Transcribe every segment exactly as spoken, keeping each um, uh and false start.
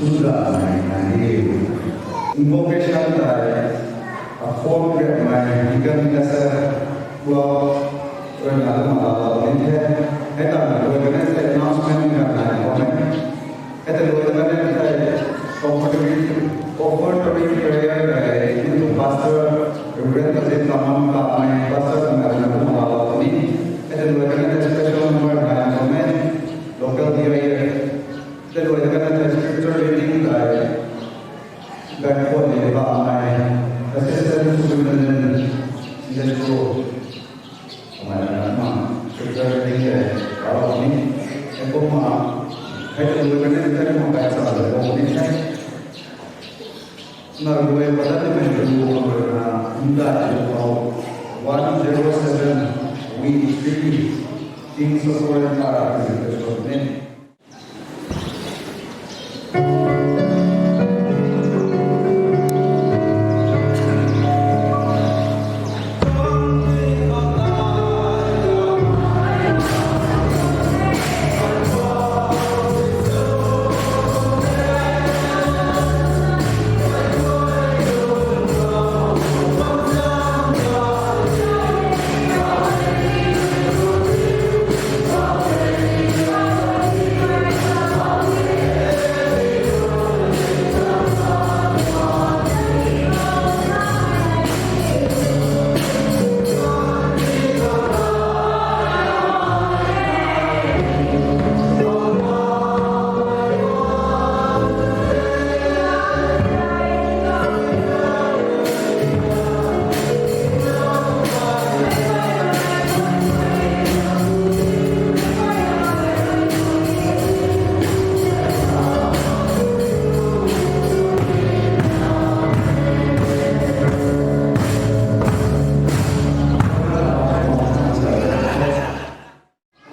Suda nai nai ni. Invocation tei, a form kre mai, deacon S F, club, rui na lama la la ni the. Hei ta na rui na se announcement ka nai ko me. Hei ta rui na ne se offertory, offertory prayer ka e, ni tu pastor, Reverend Tajin Tamam ka mai, pastor ka na lama la la ni. Hei ta rui na ne special number nai ko me. Local D I A. Hei ta rui na ne scripture reading ka e. Ganv khwan ni bam nai, Assistant Superintendent, Sunday School. Kamei na ma, secretary ni de, kau ni. Hei kumna, hei tu lui kani, hei kumna kai sa de, kau ni hei. Na lui pata ni mei tu lui na, nda tu kau, one zero seven, week three, Kings of Foreign Art, ni.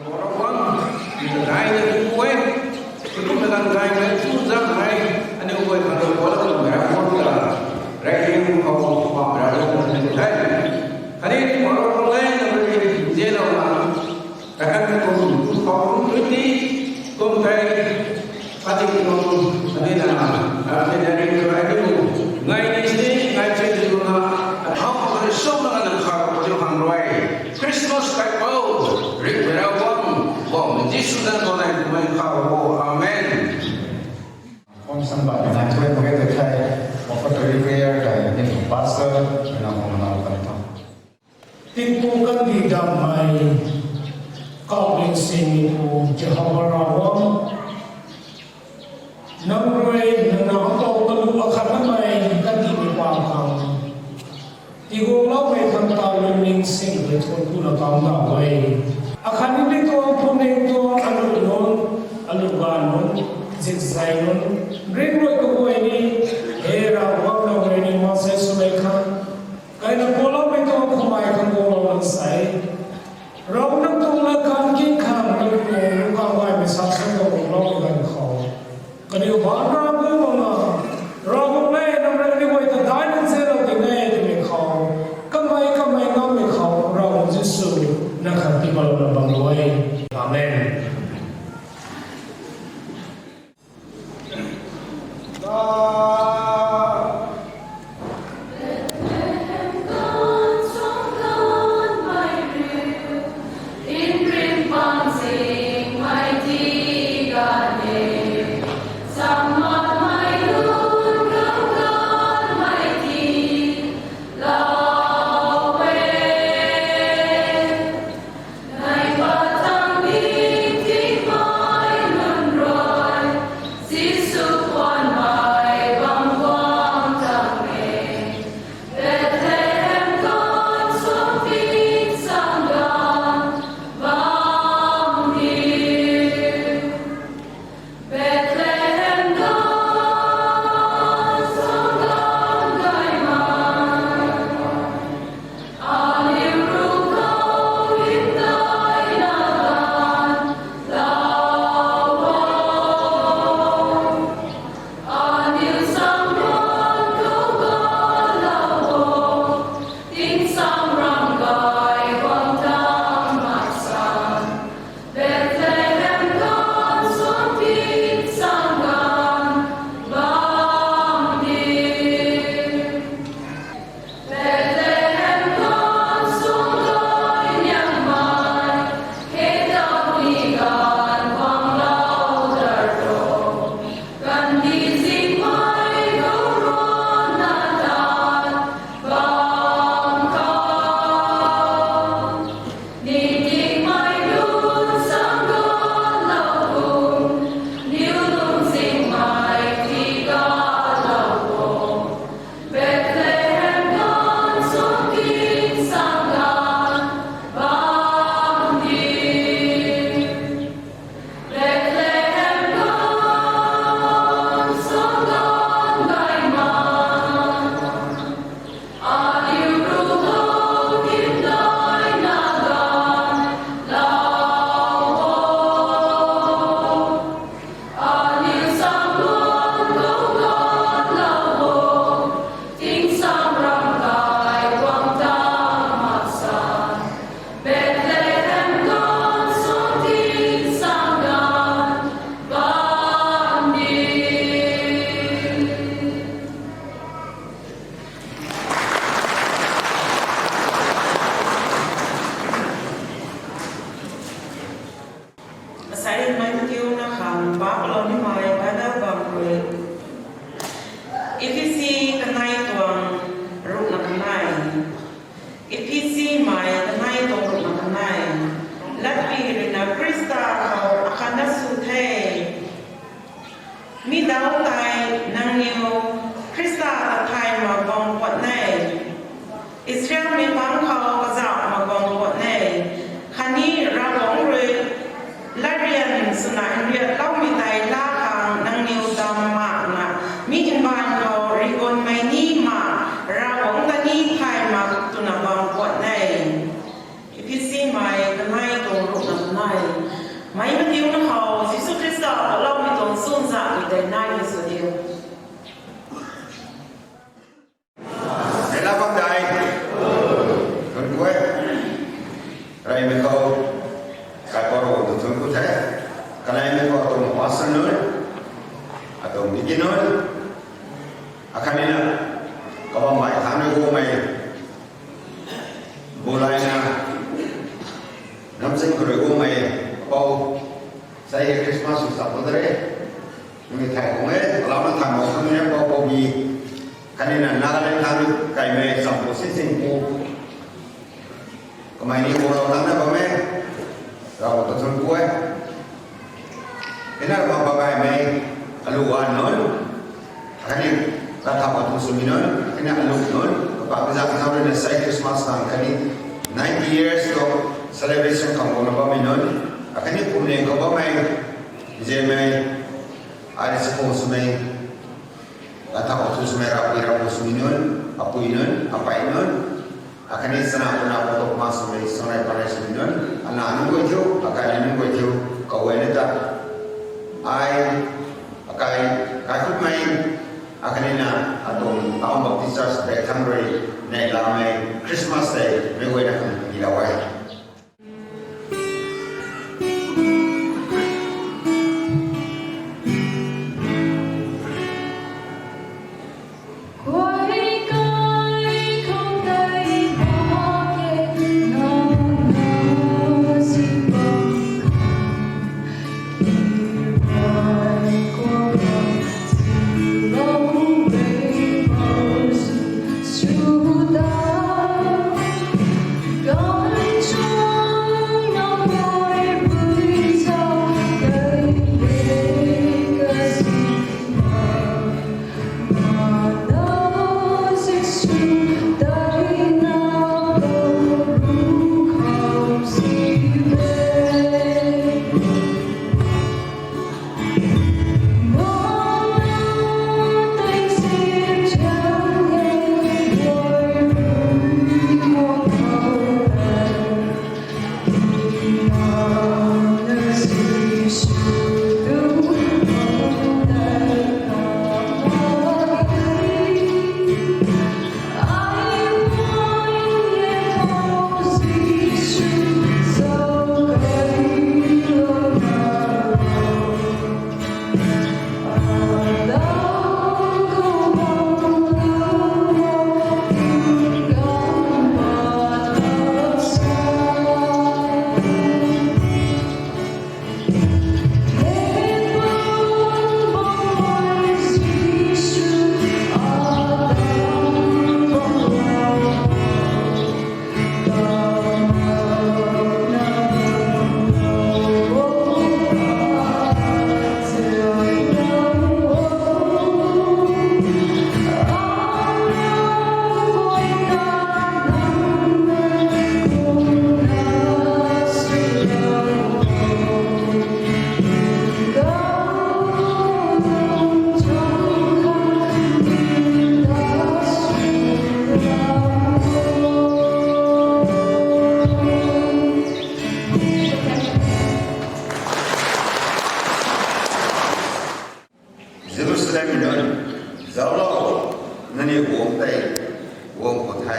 Ravguangc, mi ta gay na tu e, tu kum na kan gay na tu zang hei, aniu guay khang rui kuala kum ram kuang ta, rai ring khou pam ram kuang ta ni tu the. Khatni Ravguangc le na rui nzianlou na, kakan kum two thousand twenty kum tei, Khatni kum, khatni na, khatni na ring rai tu, ngai ni sini, ngai chei tu na, athau khatni sum na na kha, khatni khang rui, Christmas kaipouc, ring Ravguangc, bam Jisu zanc khou nai kummei kha o, amen. Kum san ba nai tu e, mak ge tu thei, offertory prayer kai, ni pastor, na hong na kan tho. Tingpuk kandih dammei, kaulin singpu Jehova Ravguangc, nang rui nang na khou talu akhat namei kandihmei pang khang tiguangloumei khang ta lungning sing rui thuanc kuna kau ndauh e. Akhat ni tuang phuning tuang alu nunc, alu ganv nunc, zikzei nunc, ring rui kaguay ni, he Ravguangc nang rui ni maansei swmei khang kaina kualoumei tuang khumei khang guanglou nang sei. Ravguangc nang tuang lat khang king khang nang tuang lungc khang gaymei sa sa tuang guangloumei ganv khou, kaniw baanc Ravguangc bam na, Ravguangc le nang rui aniu guay ta daihna nzianlou ding e twmei khou, kamei kamei ngammei khou Ravguangc Jisu, nang khang tiipatlou na bam e. Amen. Asai rui mei kiu na khang bak lou nimei Bible bam rui. Ephesi kanei tuang ruhna kanei. Ephesi mei kanei tuang ruhna kanei. Latpi rui na Khrista khou akhatna sw the. Mi dau tei nangniw Khrista ta thay mak bam puat ne. Israelmei pang khou kazauh mak bam puat ne. Khatni Ravguangc rui latryan swna nriatloumei tei la khang nangniw dam mak na, mi mbaanv khou rigunmei ni mak, Ravguangc ta ni thay mak twna bam puat ne. Ephesi mei kanei tuang ruhna kanei. Mei madiuna khou Jisu Khrista ta loumei tuang sunzanhmei tei nai ni sw diu. Nela bam dai. Tun kuai. Rai mei khou. Kai paro tu tun ku the. Kanei mei khou atuang pastor nunc, atuang deacon nunc, akhatni na kabam mei thang rui guangmei, bulaina namching khou rui guangmei, apou, sei hei Christmas sw sa pu dare. Nunc ni thay kung e, alau na thay mak khang ni apou pou bi. Khatni na Nagaland thang rui kaimei champu si sing pu. Kamei ni guang lou tang na bam e. Rav ta tun kuai. Ina bam bagaimei, alu wan nunc. Khatni, kathau atu swmei nunc, khatni alu nunc, kapak kazak nunc rui na sei Christmas khang khatni ninety years khou celebration khang guangna bammei nunc, khatni pumling khou bammei, zemei, ari si pu swmei, kathau atu swmei rapui rapu swmei nunc, apui nunc, apai nunc, akhatni sana puna patok ma swmei, sanai panai swmei nunc, ana nunc guay thiu, akai nunc guay thiu, kaguayna ta, ai, akai, kaikhutmei, akhatni na, atuang Town Baptist Church Bethang rui, neihlamei Christmas tei, meic guayna khang tilou e. Jerusalem nunc, zauclou, nangniw guang tei guang khou the.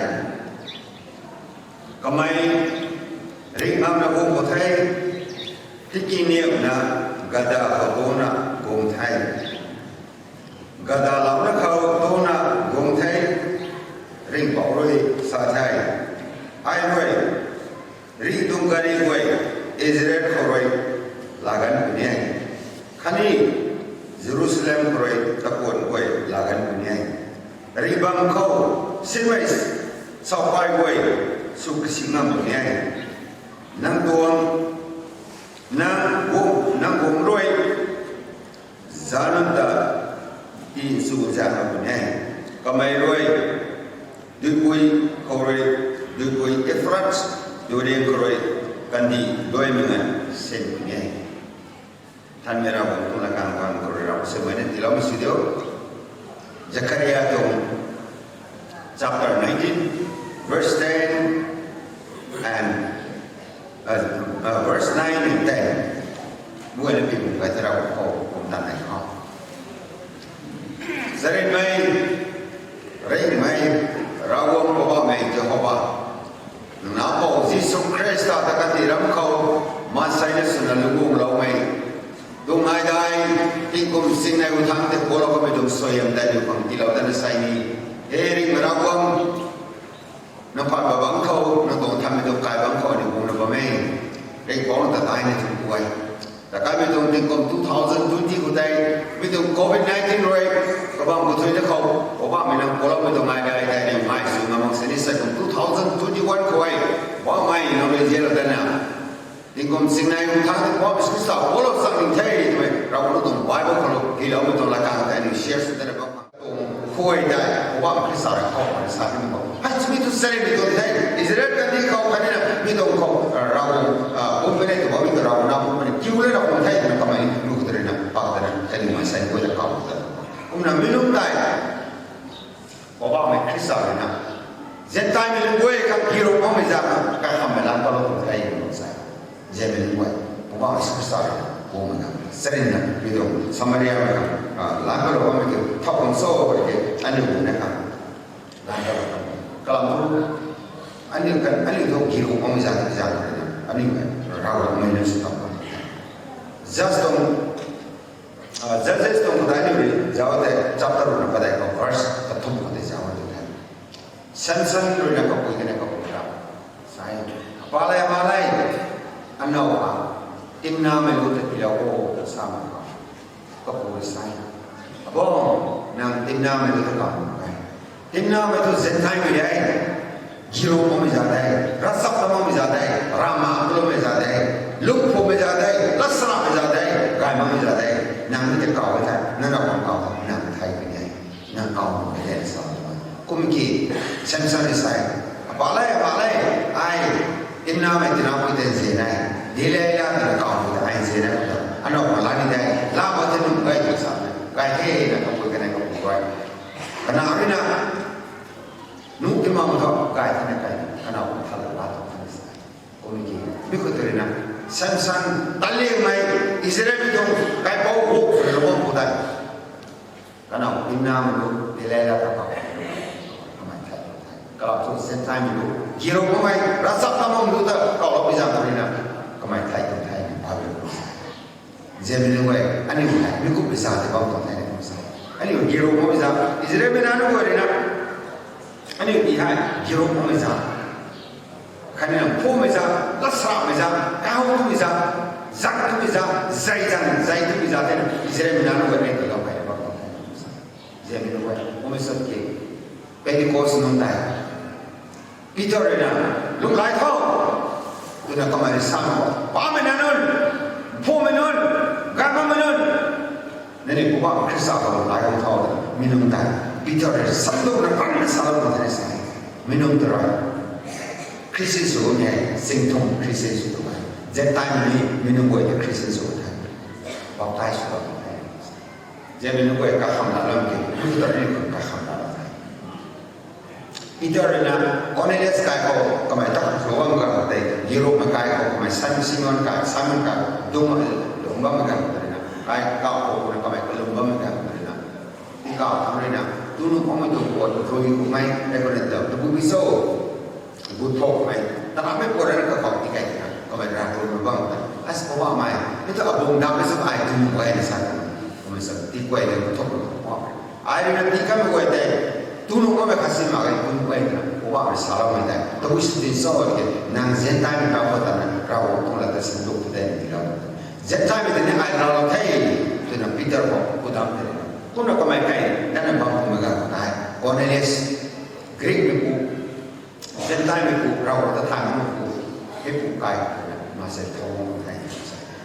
Kamei ringh ngamna guang khou the, tiki niamna gada khou tuna guang the. Gada louna khou tuna guang the, ringhpouc rui sa the. Ai rui, rih tuang gari guay, Israel khou rui, laganv puni e. Khatni Jerusalem khou rui takuan guay laganv puni e. Ribang khou sinmei saupai guay sw kasi ngam puni e. Nang tuang, nang guang, nang guang rui zanun ta ti sw zan ngam puni e. Kamei rui duipui khou rui, duipui Euphrates duiriang khou rui kandih luaimei nganv sin puni e. Thanmei Ravguangc tuang lakang khang khou rui Ravguangc swmei na tiiloumei sw diu. Zechariah tuang chapter nineteen, verse ten and, uh, uh, verse nine and ten. Muai na pi bung kai the Ravguangc khou kum tan nai khou. Charynmei, ringhmei, Ravguangc Poubauhmei Jehova, nang Nac Pou Jisu Khrista ta kandih ram khou maansei na swna lungcguangloumei tuang naidai, tingkum singnei u thangc tei kuaklou kamei tuang suaihiam tei aniu khang tiilou dana sa ni. He ringhmei Ravguangc, nang phaan bam bangc khou, nang tuang thanmei tuang kai bangc khou aniu guangna bam e. Ringhpouc ta taina thun kuay. Ta kaimei tuang tingkum two thousand twenty khou tei, mi tuang covid nineteen rui kabam kathuina khou, Poubauhmei nang kuakloumei tuang naidai tei aniu ngai sw ngam mak sini sa tuang two thousand twenty-one khou e. Poubauhmei nang rui zianlou dana tingkum singnei u thangc tei Poubauhmei Jisu Khrista kuaklou chang ning the twmei Ravguangc tuang Bible khou tiiloumei tuang lakang tei aniu share sw dana bam tuang khuay tei Poubauhmei Khrista rui khou paan sa ni bo. Hei chumi tu charynmei tuang the, Israel kandih khou khatni na mi tuang khou, Ravguangc, kumpei nei tu bammei tu Ravguangc na kumpei nei kiu le Ravguangc the twna kamei ni khou tei rui na pak dana kaniw maansei guay ta kau ta. Kumna mi lungc tei Poubauhmei Khrista rui na Gentilemei lungc guay khang giroumei zaeng khang kahammei lam palou tuang the twna sa. Gentilemei lungc guay Poubauhmei Jisu Khrista rui na guangmei khang charynna mi tuang Samariamei khang lam palou bammei kiu thau khang cho rui ke aniu guangna khang lam palou khang kalam thu aniu kan aniu thu giroumei zaeng zaeng rui na aniu hei Ravguangc mei na sw tam bam the. Judges tuang, Judges tuang ta aniu rui zauc tei chapter rui na padeih khou verse kathumh khou tei zauc tu the. Samson rui na kapui kanei kapui ra sa e, apa le ama le, anow a Timnamei lu ta tiilou o ta samei khou, kapui sa e, Abang, nang Timnamei lu ta kam e. Timnamei thu Gentilemei de. Girou makmei zat de, ravchaptatmei zat de, ravmaengloumei zat de, lungphumei zat de, latsaraumei zat de, gay makmei zat de. Nang ni tei kaw e thei, nang Ravguangc kaw thei, nang thei puni e. Nang kaw mak e de sa e. Kum ki, Samson rui sa e, apa le, apa le, ai Timnamei tinapui tei nzian e, Delila twna kawmei ta ai nzian e ta, anow ma la ni de, la ma the nuh gay tu sa e, gay the na kapui kanei kapui e. Kana rui na nuh ti mak thu gay thena kai, kanow thala la tu thang sa. Kum ki, mi khou tei rui na, Samson, tanliangmei, Israelmei tuang kaipouc huk rui na bam khou tei, kanow Timnamei lu, Delila ta kaw, kamei thei tu the. Kalam thu Gentilemei lu, girou makmei, ravchaptatmei lu ta kawloumei zaeng khou rui na, kamei thei tu the, Bible khou sa. Gentilemei lu e, aniu hei mi kummei zaeng tei bam tuang the ni kum sa. Aniu girou makmei zaeng, Israelmei nunc guay rui na, aniu ti hei girou makmei zaeng, khatni na phumei zaeng, latsaraumei zaeng, kaw twmei zaeng, zang twmei zaeng, zei zaeng, zei twmei zaeng tei na Israelmei nunc guay rui na tiilou hei bam tuang the ni kum sa. Gentilemei lu e, kummei sat ki, Pentecost nungc tei Peter rui na, lunghlaic tho, twna kamei rui sa mak khou, pamei nunc, phumei nunc, gay makmei nunc, nangniw Poubauhmei Khrista khou lunghlaic tho, mi nungc tei Peter rui samdukna kanna salou mak the ni sa e. Mi nungc ta rui Christian sw ni e, singthum Christian sw tu e. Gentile ni mi nunc guay ta Christian sw the, baptize sw bam the. Gentile nunc guay kakham laloumei ki, Peter ni khou kakham lalou the. Peter rui na Cornelius kai khou kamei ta lou bam ganv khou tei, Europe mei kai khou kamei Simon, Simon kai, Simon kai, dungc lung bammei ganv khou tei na, kai kaw khou na kamei kalum bammei ganv khou tei na, ti kaw thangc rui na, tu nuh makmei tuang puat rui kummei, ei khou na ta, tabui bi cho, gut thokmei, tanamei puat rui na kakhou ti kai na, kamei ravlumei bam ta, as Poubauhmei, mi thu abung dammei sw ai tu nuh e na sa, kamei sa ti kuay na gut thokmei puat. Ai rui na ti kanmei guay tei, tu nuh makmei khat si mak ge, tu nuh e twna Poubauhmei rui saloumei tei, tabui sw tin cho e ke, nang Gentilemei ta khou ta na, Ravguangc tuang lat ta sinduk ta tei na tiilou. Gentile Yes, Greek mei pu, Gentile mei pu, Ravguangc ta thay makmei pu, hei pu kai, ma se thau bam the.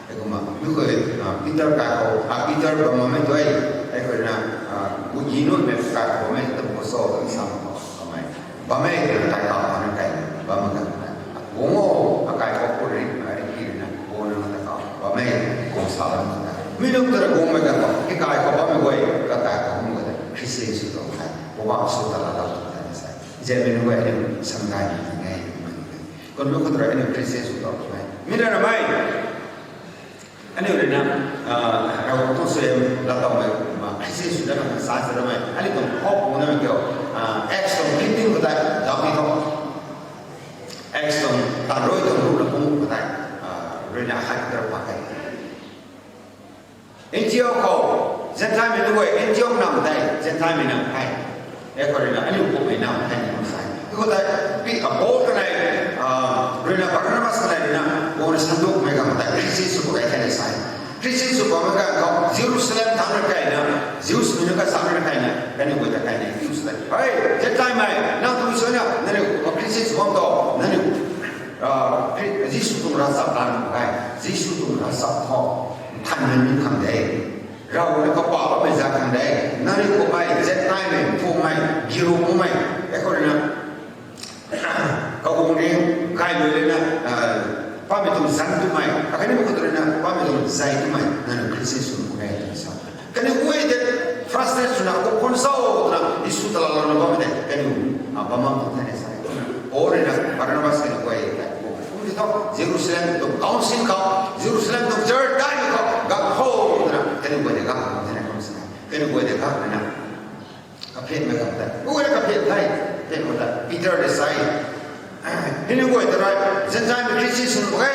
Heikumna, mi khou, ah, Peter kai khou, ah, Peter bam makmei tu e, hei khou na, ah, bu yi nunc mei kai khou bammei, tabui khou so, tabui sam khou bammei. Bammei, kai khou bammei kai, bam mak kan. Guang o, akai khou puri, ah, ri ki na, guang na ta khou, bammei, guang sa lam ta. Mi nunc ta guang mei kan khou, hei kai khou bammei guay, ka kai khou bammei guay ta, Christian sw tuang the, Poubauhmei sw ta la lam tuang the, sa. Zemei nunc guay aniu sangay ni nge, kumna ni nge. Kon lu khou tei aniu Christian sw tuang the. Mi na na mei. Aniu rui na, ah, Ravguangc tuang suaihiam lat tuang mei, ma Christian sw na kan sa sa na mei. Aniu tuang hope na mei kiu, ah, Acts tuang fifteen khou tei, dam ni tho. Acts tuang tan rui tuang lu na pung khou tei, ah, rui na hai khou tei pa khe. Antioch khou, Gentile mei nunc guay, Antioch nam tei, Gentile mei nam hei. E khou rui na, aniu kummei nam hei ni kum sai. Khou tei, pi, ah, Paul kanei, ah, rui na Barnabas kanei rui na, guang na sanduk mei ganv tei, Christian sw pw kei the ni sai. Christian sw pw mei ganv khou, Jerusalem thangc na kai na, Jews mei nunc ka sam na kai na, kaniw guay ta kai na, Jews tei. Hei, Gentile mei, nang tu sw na, nangniw, ah, Christian sw bam tho, nangniw, ah, Khri-, Jisu tuang ravchap lan kai, Jisu tuang ravchap khou, than mei ni khang de. Ravguangc na kapah bammei zat khang de, nangniw kummei, Gentile mei, phungmei, giru kummei, e khou rui na, kaguang ring, kai lui rui na, ah, pamei tuang zan twmei, akhatni mi khou rui na, pamei tuang zai twmei, nangniw Christian sw nuh e, twna sa. Kaniw guay tei, frustrate swna, kum khwan sa, twna, Jisu ta lalouna bammei tei, kaniw, ah, bam bam tuang the ni sa. Paul rui na, Barnabas kaniw guay tei, kum ti tho, Jerusalem tuang council khou, Jerusalem tuang church kai khou, gak khou, twna, kaniw guay tei gak khou, twna kum sa. Kaniw guay tei gak rui na, kaphianmei ganv tei, kum rui na kaphian the, kaphian ganv tei, Peter tei sa e, hei nunc guay ta rui, Gentile mei Christian sw nuh e,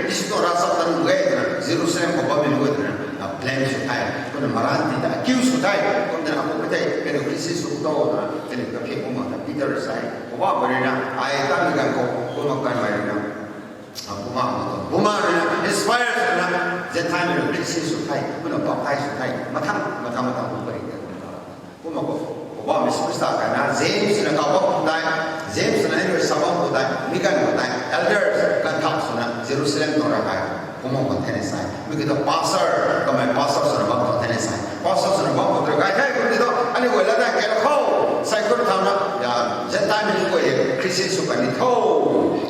Jisu tuang ravchap ta nuh e, twna, Jerusalem khou bammei nunc guay ta rui na, ah, blame sw the, kumna maran ti ta, accuse sw the, kumna akumhmei tei, kaniw Christian sw tho, twna, kaniw kaphian kum ganv tei, Peter tei sa e, Poubauhmei rui na, ai tanmei ganv khou, kumna kanmei rui na, ah, Bumaengh khou tuang, Bumaengh rui na, inspire swna, Gentile mei rui Christian sw the, kumna baptize sw the, mathang, mathang, mathang, kum pary tei, kum ta. Kumna khou, Poubauhmei Jisu Khrista kai na, James na kaw bam khou tei, James na hei rui sa bam khou tei, mi ganv khou tei, elders, ganv thak swna, Jerusalem tuang ravkai, kumna khou the ni sai. Mi kiu ta pastor, kamei pastor swna bam khou the ni sai. Pastor swna bam khou tei, kai the, kum ti tho, aniu guay latdanv kai la khou, sai khou thau na, ya, Gentile mei nunc guay, Christian sw kan ni tho,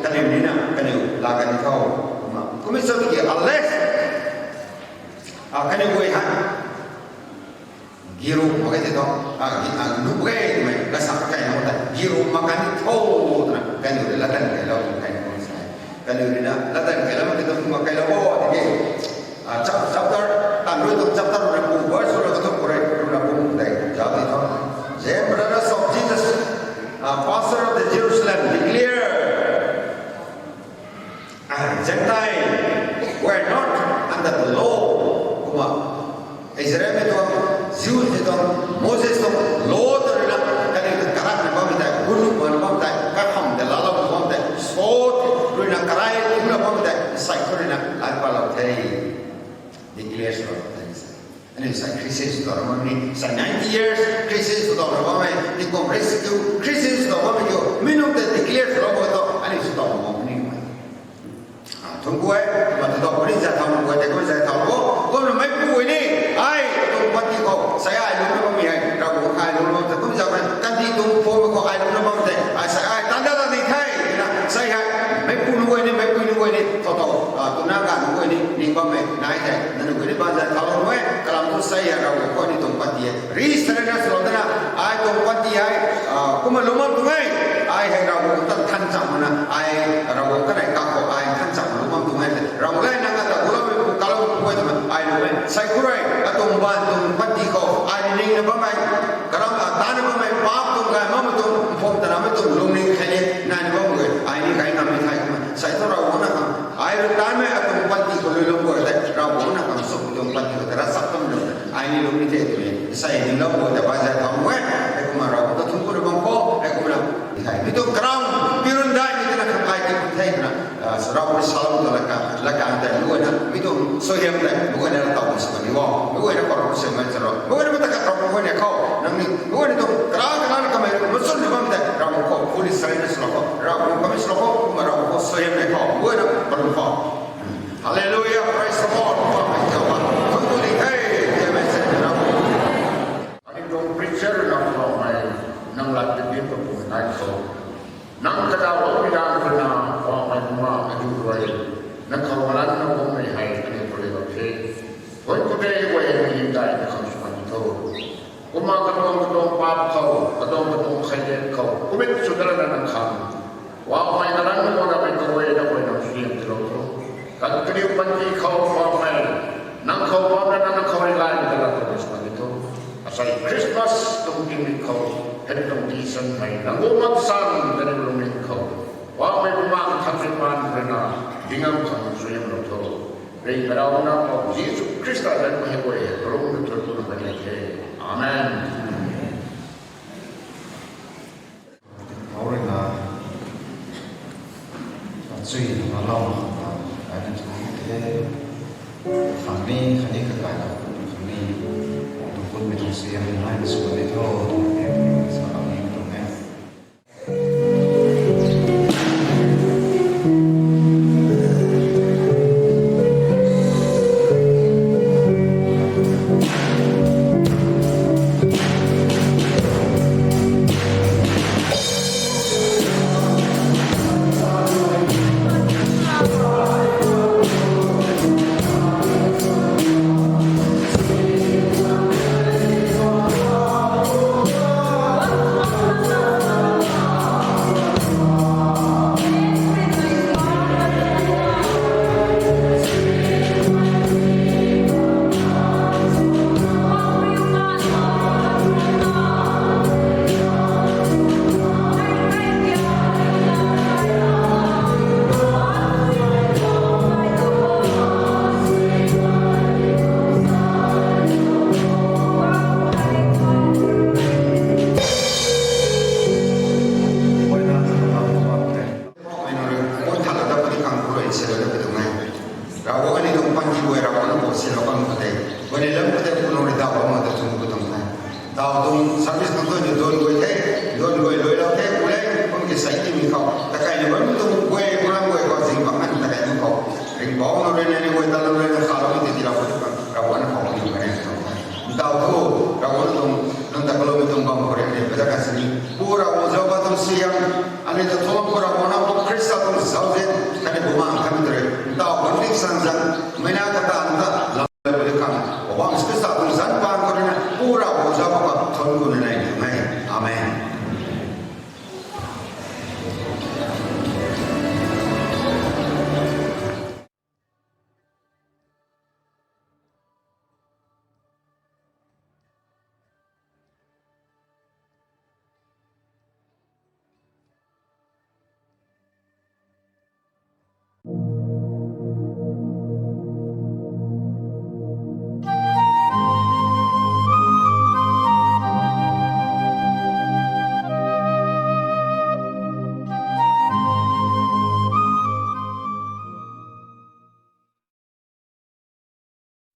kaniw ni na, kaniw la kan ni tho. Kumna, kumna sw tiki, unless, ah, kaniw guay hei, giru mak khe ti tho, ah, gi-, ah, nuh e twmei, kasa kai na tei, giru mak kan ni tho, twna, kaniw rui latdanv kai lou, kai ni kum sa. Kaniw rui na, latdanv kai lou, mak khe tho, kum kai lou, o, tiki, ah, chap-, chapter, tan rui tuang chapter rui na kum, verse rui na kathumh khou rui, rui na kum tei, zauc ti tho. Then brothers of Jesus, ah, pastor of the Jerusalem declare, Gentile were not under the law. Kumna, Israel mei tuang, Jews mei tuang, Moses tuang law ta rui na, kaniw ta karak na bammei tei, gun nuh na bammei tei, kakham ta laalou na bammei tei, sot rui na karai kum na bammei tei, sai khou rui na, ai palou the. Declare swlou the. Aniu sai Christian sw tuang ram ni, sai ninety years Christian sw tuang ram e, tingkum rui si kiu Christian sw tuang ram kiu, mi nunc tei declare swlou bo tho, aniu sw tuang ram ni mei. Ah, thun guay, ma tu tuang puni zat thau, nunc guay tei kum zat thau bo, kumna meipu ni, ai, tuang panty khou, sai ai lungna bammei hei, Ravguangc ai lungna bam tei kum zat mei, kandih tuang phone khou ai lungna bam tei, ai sai ai tan dat dat ni the, na, sai hei, meipu nunc guay ni, meipui nunc guay ni, thau thau, ah, twna ganv nunc guay ni, ning bammei, nai the, nangniw guay ni bam zat thau lou e, kalam thu sai hei Ravguangc khou ni tuang panty e. Ri sarena swlou dana, ai tuang panty hei, ah, kumna lungc bam tuang e, ai hei Ravguangc ta than cham na, ai Ravguangc kanei kakhou ai than cham lungc bam tuang e, Ravguangc lei nang ata gulou mei pu kalou pu e twna, ai lungc e, sai khou rui, atuang baanv tuang panty khou, ai ni ningna bammei, karam a tana bammei, paap tuang gay makmei tuang, mpham tana mei tuang lungning khe ni, naina bam guay, ai ni kai ngammei thei kumna, sai thu Ravguangc na khang, ai rui tanmei atuang panty khou lui lungc guay tei, Ravguangc na khang suk tuang panty khou tei ravchap tam lou, ai ni lungning the twmei, sai ni lou guay tei bam zat thau e, heikumna Ravguangc ta thun khou rui bam khou, heikumna, thei, mi tuang karam, pirun dai, mi tana khang ai ti khou the twna, ah, Ravguangc ni salou tuang latkaeng, latkaeng tei, mi guayna, mi tuang suaihiam tei, mi guayna latau ni sw kan ni o, mi guayna khou rui sw mei chalou, mi guayna mata khat rui mi guayna khou, nang ni, mi guayna tuang, karam, karam, kamei rui Service lo ko, Ravguangc kami lo ko, kumna Ravguangc khou suaihiam nei khou, guayna palu khou. Hallelujah, praise the Lord. Kumna mei tau ba. Thank you, hey, hey, mei se Ravguangc. Ani tuang preacher na Poubauhmei, nang lat tei din pa pun nai khou. Nang kadaw lou mi dan khou na, Poubauhmei kumna adu rui. Nang khou malan na bam mei hei, ani pule lo the. Hoi ku de, guay ni dai na kham swan tho. Kumna katuang katuang paap khou, katuang katuang khailiak khou, kumit sw dala na nang khang. Poubauhmei na lan na guang na mei kaguay na guay nang suaihiam tiilou tho. Kan kaniw panty khou Poubauhmei, nang khou bam na nang khou rui gay na dala khou Christmas ni tho. Asei Christmas tuang tingmik khou, hei tuang tisan hei, nang guang mak san kaniw lungning khou. Poubauhmei kumna khat se pan rui na, dingam khang suaihiam lou tho. Rei karauna Poubauhmei Jisu Khrista zanc khou hei guay hei, kalum na thuan tu na kan lei the. Amen. Hau rui na, chui na lau na khang ta, ai na chui the. Khang ni, khang ni kakai na, khang ni, tu kun mi tuang suaihiam nai na sw ni tho, tu ni, sa lau ni tuang e. Kum thala ta puni khang khou rui se la ta pi tuang e. Ravguangc ni tuang panty guay Ravguangc na bo si la bam khou tei. Guay ni lam khou tei pu nung rui daw bam ta tuang pu tuang e. Daw tuang service khang tu ni duan guay the, duan guay lui lou the, pu le, kum ki sai ti mi khou. Ta kai ni bam tuang guay, pu lam guay khou zing bam kan ta kai ni khou. Ringhbau nung rui ni guay ta nung rui na kha lou ni ti ti lou khou ti bam. Ravguangc na khou ni guay ni tuang e. Daw tu, Ravguangc tuang, nang ta kalou mi tuang bam khou rui ni, pada kan sini. Pu Ravguangc zauc ba tuang suaihiam, ani ta thulou pu Ravguangc na pu Khrista tuang zauzian, kani bumaengh kami ta rui. Daw kan ni sang zang, mei na kata nda, lam le pu di khang, Poubauhmei Khrista tuang